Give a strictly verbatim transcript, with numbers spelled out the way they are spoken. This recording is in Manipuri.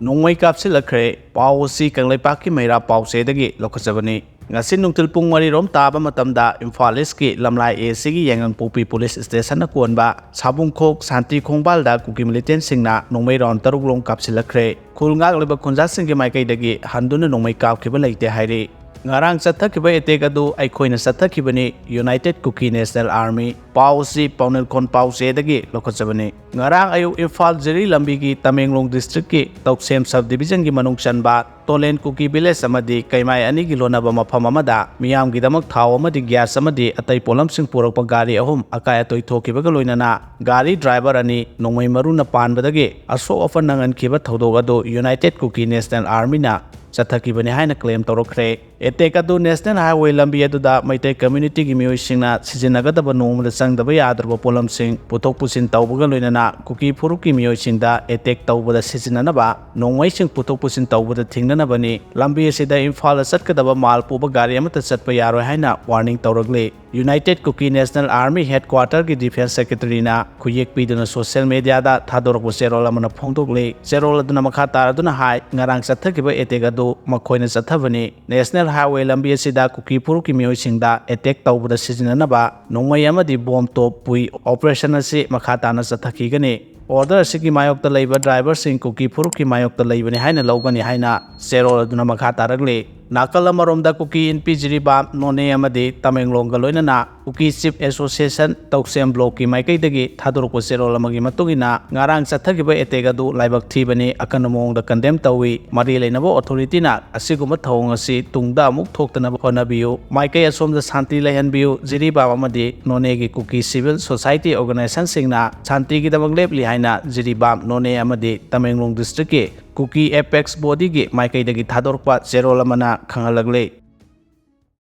ꯅꯣꯡꯃꯩ ꯀꯥꯞꯁꯤꯜꯂꯛꯈ꯭ꯔꯦ꯫ ꯄꯥꯎ ꯑꯁꯤ ꯀꯪꯂꯩꯄꯥꯛꯀꯤ ꯃꯩꯔꯥ ꯄꯥꯎꯆꯦꯗꯒꯤ ꯂꯧꯈꯠꯆꯕꯅꯤ꯫ ꯉꯁꯤ ꯅꯨꯡꯊꯤꯜ ꯄꯨꯡ ꯃꯔꯤ ꯔꯣꯝ ꯇꯥꯕ ꯃꯇꯝꯗ ꯏꯝꯐꯥꯜ ꯏꯁꯀꯤ ꯂꯝꯂꯥꯏ ꯑꯦ ꯁꯤꯒꯤ ꯌꯥꯏꯉꯪꯄꯣꯛꯄꯤ ꯄꯨꯂꯤꯁ ꯁ꯭ꯇꯦꯁꯟꯅ ꯀꯣꯟꯕ ꯁꯥꯕꯨꯡꯈꯣꯛ ꯁꯥꯟꯇꯤ ꯈꯣꯡꯕꯥꯜꯗ ꯀꯨꯀꯤ ꯃꯤꯂꯤꯇꯦꯟꯁꯤꯡꯅ ꯅꯣꯡꯃꯩ ꯔꯥꯎꯟ ꯇꯔꯨꯛ ꯔꯣꯝ ꯀꯥꯞꯁꯤꯜꯂꯛꯈ꯭ꯔꯦ꯫ ꯈꯨꯜ ꯉꯥꯛꯂꯤꯕ ꯈꯨꯟꯖꯥꯁꯤꯡꯒꯤ ꯃꯥꯏꯀꯩꯗꯒꯤ ꯍꯟꯗꯨꯅ ꯅꯣꯡꯃꯩ ꯀꯥꯞꯈꯤꯕ ꯂꯩꯇꯦ ꯍꯥꯏꯔꯤ꯫ ꯉꯔꯥꯡ ꯆꯠꯊꯈꯤꯕ ꯑꯦꯇꯦꯛ ꯑꯗꯨ ꯑꯩꯈꯣꯏꯅ ꯆꯠꯊꯈꯤꯕꯅꯤ, ꯌꯨꯅꯥꯏꯇꯦꯗ ꯀꯨꯀꯤ ꯅꯦꯁꯅꯦꯜ ꯑꯥꯔꯃꯤ꯫ ꯄꯥꯎ ꯑꯁꯤ ꯄꯥꯎꯅꯦꯜꯈꯣꯟ ꯄꯥꯎꯆꯦꯗꯒꯤ ꯂꯧꯈꯠꯆꯕꯅꯤ꯫ ꯉꯔꯥꯡ ꯑꯌꯨꯛ ꯏꯝꯐꯥꯜ ꯖꯤꯔꯤ ꯂꯝꯕꯤꯒꯤ ꯇꯃꯦꯡꯂꯣꯡ ꯗꯤꯁꯇ꯭ꯔꯤꯛꯀꯤ ꯇꯧꯁꯦꯝ ꯁꯕ ꯗꯤꯕꯤꯖꯟꯒꯤ ꯃꯅꯨꯡ ꯆꯟꯕ ꯇꯣꯂꯦꯟ ꯀꯨꯀꯤ ꯚꯤꯂꯦꯖ ꯑꯃꯗꯤ ꯀꯩꯃꯥꯏ ꯑꯅꯤꯒꯤ ꯂꯣꯟꯅꯕ ꯃꯐꯝ ꯑꯃꯗ ꯃꯤꯌꯥꯝꯒꯤꯗꯃꯛ ꯊꯥꯎ ꯑꯃꯗꯤ ꯒ꯭ꯌꯥꯁ ꯑꯃꯗꯤ ꯑꯇꯩ ꯄꯣꯠꯂꯝꯁꯤꯡ ꯄꯨꯔꯛꯄ ꯒꯥꯔꯤ ꯑꯍꯨꯝ ꯑꯀꯥꯏ ꯑꯇꯣꯏ ꯊꯣꯛꯈꯤꯕꯒ ꯂꯣꯏꯅꯅ ꯒꯥꯔꯤ ꯗ꯭ꯔꯥꯏꯚꯔ ꯑꯅꯤ ꯅꯣꯡꯃꯩ ꯃꯔꯨꯅ ꯄꯥꯟꯕꯗꯒꯤ ꯑꯁꯣꯛ ꯑꯄꯟ ꯅꯪꯍꯟꯈꯤꯕ ꯊꯧꯗꯣꯛ ꯑꯗꯨ ꯌꯨꯅꯥꯏꯇꯦꯗ ꯀꯨꯀꯤ ꯅꯦꯁꯅꯦꯜ ꯑꯥꯔꯃꯤꯅ ꯆꯠꯊꯈꯤꯕꯅꯤ ꯍꯥꯏꯅ ꯀ꯭ꯂꯦꯝ ꯇꯧꯔꯛꯈ꯭ꯔꯦ꯫ ꯑꯦꯇꯦꯛ ꯑꯗꯨ ꯅꯦꯁꯅꯦꯜ ꯍꯥꯏꯋꯦ ꯂꯝꯕꯤ ꯑꯗꯨꯗ ꯃꯩꯇꯩ ꯀꯝꯃ꯭ꯌꯨꯅꯤꯇꯤꯒꯤ ꯃꯤꯑꯣꯏꯁꯤꯡꯅ ꯁꯤꯖꯤꯟꯅꯒꯗꯕ ꯅꯣꯡꯃꯗ ꯆꯪꯗꯕ ꯌꯥꯗ꯭ꯔꯕ ꯄꯣꯠꯂꯝꯁꯤꯡ ꯄꯨꯊꯣꯛ ꯄꯨꯁꯤꯟ ꯇꯧꯕꯒ ꯂꯣꯏꯅꯅ ꯀꯨꯀꯤ ꯐꯨꯔꯨꯞꯀꯤ ꯃꯤꯑꯣꯏꯁꯤꯡꯗ ꯑꯦꯇꯦꯛ ꯇꯧꯕꯗ ꯁꯤꯖꯤꯟꯅꯅꯕ ꯅꯣꯡꯃꯩꯁꯤꯡ ꯄꯨꯊꯣꯛ ꯄꯨꯁꯤꯟ ꯇꯧꯕꯗ ꯊꯤꯡꯅꯅꯕꯅꯤ꯫ ꯂꯝꯕꯤ ꯑꯁꯤꯗ ꯏꯝꯐꯥꯜꯗ ꯆꯠꯀꯗꯕ ꯃꯥꯜ ꯄꯨꯕ ꯒꯥꯔꯤ ꯑꯃꯠꯇ ꯆꯠꯄ ꯌꯥꯔꯣꯏ ꯍꯥꯏꯅ ꯋꯥꯔꯅꯤꯡ ꯇꯧꯔꯛꯂꯤ꯫ ꯌꯨꯅꯥꯏꯇꯦꯗ ꯀꯨꯀꯤ ꯅꯦꯁꯅꯦꯜ ꯑꯥꯔꯃꯤ ꯍꯦꯗꯀ꯭ꯋꯥꯇꯔꯒꯤ ꯗꯤꯐꯦꯟꯁ ꯁꯦꯀ꯭ꯔꯦꯇꯔꯤꯅ ꯈꯨꯌꯦꯛ ꯄꯤꯗꯨꯅ ꯁꯣꯁꯤꯌꯦꯜ ꯃꯤꯗꯤꯌꯥꯗ ꯊꯥꯗꯣꯔꯛꯄ ꯆꯦꯔꯣꯜ ꯑꯃꯅ ꯐꯣꯡꯗꯣꯛꯂꯤ꯫ ꯆꯦꯔꯣꯜ ꯑꯗꯨꯅ ꯃꯈꯥ ꯇꯥꯔꯗꯨꯅ ꯍꯥꯏ, ꯉꯔꯥꯡ ꯆꯠꯊꯈꯤꯕ ꯑꯦꯇꯦꯛ ꯑꯗꯨ ꯃꯈꯣꯏꯅ ꯆꯠꯊꯕꯅꯤ꯫ ꯅꯦꯁꯅꯦꯜ ꯍꯥꯏꯋꯦ ꯂꯝꯕꯤ ꯑꯁꯤꯗ ꯀꯨꯀꯤ ꯐꯨꯔꯨꯞꯀꯤ ꯃꯤꯑꯣꯏꯁꯤꯡꯗ ꯑꯦꯇꯦꯛ ꯇꯧꯕꯗ ꯁꯤꯖꯤꯟꯅꯅꯕ ꯅꯣꯡꯃꯩ ꯑꯃꯗꯤ ꯕꯣꯝ ꯇꯣꯞ ꯄꯨꯏ꯫ ꯑꯣꯄꯔꯦꯁꯟ ꯑꯁꯤ ꯃꯈꯥ ꯇꯥꯅ ꯆꯠꯊꯈꯤꯒꯅꯤ꯫ ꯑꯣꯔꯗꯔ ꯑꯁꯤꯒꯤ ꯃꯥꯌꯣꯛꯇ ꯂꯩꯕ ꯗ꯭ꯔꯥꯏꯚꯔꯁꯤꯡ ꯀꯨꯀꯤ ꯐꯨꯔꯨꯞꯀꯤ ꯃꯥꯌꯣꯛꯇ ꯂꯩꯕꯅꯤ ꯍꯥꯏꯅ ꯂꯧꯒꯅꯤ ꯍꯥꯏꯅ ꯆꯦꯔꯣꯜ ꯑꯗꯨꯅ ꯃꯈꯥ ꯇꯥꯔꯛꯂꯤ꯫ ꯅꯥꯀꯜ ꯑꯃꯔꯣꯝꯗ ꯀꯨꯀꯤ ꯏꯟꯄꯤ ꯖꯤꯔꯤꯕꯥꯝ, ꯅꯣꯅꯦ ꯑꯃꯗꯤ ꯇꯃꯦꯡꯂꯣꯡꯒ ꯂꯣꯏꯅꯅ ꯀꯨꯀꯤ ꯆꯤꯐ ꯑꯦꯁꯣꯁꯤꯌꯦꯁꯟ ꯇꯧꯁꯦꯝ ꯕ꯭ꯂꯣꯛꯀꯤ ꯃꯥꯏꯀꯩꯗꯒꯤ ꯊꯥꯗꯣꯔꯛꯄ ꯆꯦꯔꯣꯜ ꯑꯃꯒꯤ ꯃꯇꯨꯡ ꯏꯟꯅ ꯉꯔꯥꯡ ꯆꯠꯊꯈꯤꯕ ꯑꯦꯇꯦꯛ ꯑꯗꯨ ꯂꯥꯏꯕꯛ ꯊꯤꯕꯅꯤ, ꯑꯀꯟꯕ ꯃꯑꯣꯡꯗ ꯀꯟꯗꯦꯝ ꯇꯧꯏ꯫ ꯃꯔꯤ ꯂꯩꯅꯕ ꯑꯣꯊꯣꯔꯤꯇꯤꯅ ꯑꯁꯤꯒꯨꯝꯕ ꯊꯧꯑꯣꯡ ꯑꯁꯤ ꯇꯨꯡꯗ ꯑꯃꯨꯛ ꯊꯣꯛꯇꯅꯕ ꯍꯣꯠꯅꯕꯤꯌꯨ꯫ ꯃꯥꯏꯀꯩ ꯑꯁꯣꯝꯗ ꯁꯥꯟꯇꯤ ꯂꯩꯍꯟꯕꯤꯌꯨ꯫ ꯖꯤꯔꯤꯕꯥꯝ ꯑꯃꯗꯤ ꯅꯣꯅꯦꯒꯤ ꯀꯨꯀꯤ ꯁꯤꯚꯤꯜ ꯁꯣꯁꯥꯏꯇꯤ ꯑꯣꯔꯒꯅꯥꯏꯖꯦꯁꯟꯁꯤꯡꯅ ꯁꯥꯟꯇꯤꯒꯤꯗꯃꯛ ꯂꯦꯞꯂꯤ ꯍꯥꯏꯅ ꯖꯤꯔꯤꯕꯥꯝ, ꯅꯣꯅꯦ ꯑꯃꯗꯤ ꯇꯃꯦꯡꯂꯣꯡ ꯗꯤꯁꯇ꯭ꯔꯤꯛꯀꯤ ꯀꯨꯀꯤ ꯑꯦꯄꯦꯛꯁ ꯕꯣꯗꯤꯒꯤ ꯃꯥꯏꯀꯩꯗꯒꯤ ꯊꯥꯗꯣꯔꯛꯄ ꯆꯦꯔꯣꯜ ꯑꯃꯅ ꯈꯪꯍꯜꯂꯛꯂꯤ꯫